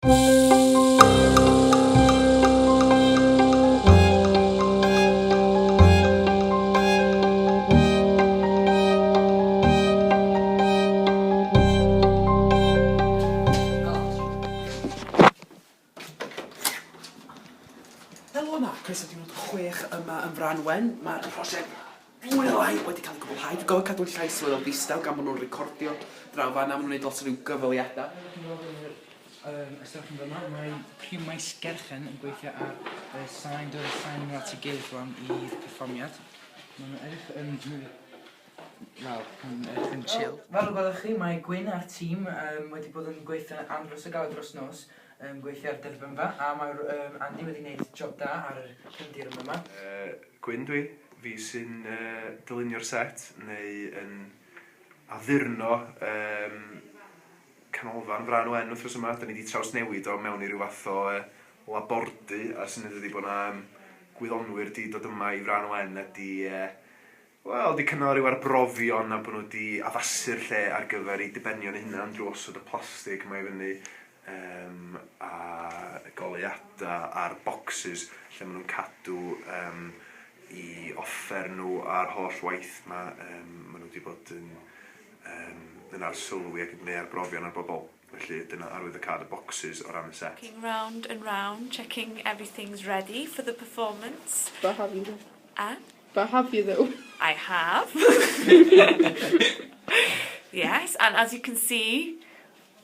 Helo yma, croeso diwrnod 6 yma yn Fran Wen. Mae'r prosiect mwy neu lai wedi cael ei gwblhau. Dwi'n gofio cadw'n llais weddol ddistaw gan bod nhw'n recordio draw fan'na, maen nhw'n gwneud lot o ryw gyfweliadau. Fel chi'n gweld yn yr yym ystafell yn fan'na, mae criw Maes Gerchen yn gweithio ar y sain, dod â'r sain yn ôl at ei gilydd rwan i'r perfformiad. Maen nhw'n edrych yn wel, maen nhw'n edrych yn chill. Fel y gwelwch chi, mae Gwyn a'r tîm yym wedi bod yn gweithio'n andros o galed dros nos yn gweithio ar derbynfa a mae'r yym Andy wedi gwneud job da ar yr cefndir yn fama. Yy Gwyn dwi, fi sy'n yy dylunio'r set neu yn addurno yym canolfan Frân Wen wythnos yma. 'Dan ni 'di trawsnewid o mewn i ryw fath o yy labordy a'r syniad ydi bo' 'na yym gwyddonwyr 'di dod yma i Frân Wen a 'di yy wel 'di cynnal ryw arbrofion a bo' nhw 'di addasu'r lle ar gyfer eu dibenion eu hunan drwy osod y plastig 'ma i fyny yym a goleuada a'r bocsys lle ma' nhw'n cadw yym 'u offer nhw a'r holl waith 'ma yym ma' nhw 'di bod yn yym yn arsylwi ac yn gneu arbrofion ar bobl. Felly dyna arwyddocâd y bocsys o ran y set. Looking round and round, checking everything's ready for the performance. But have you though? Eh? But have you though? I have. yes, and as you can see,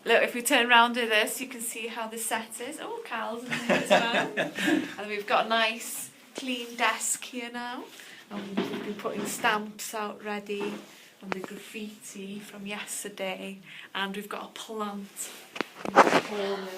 look, if we turn round with this, you can see how the set is. Oh, Cal's in here as well. and we've got a nice clean desk here now. And we've been putting stamps out ready and the graffiti from yesterday. And we've got a plant in the corner.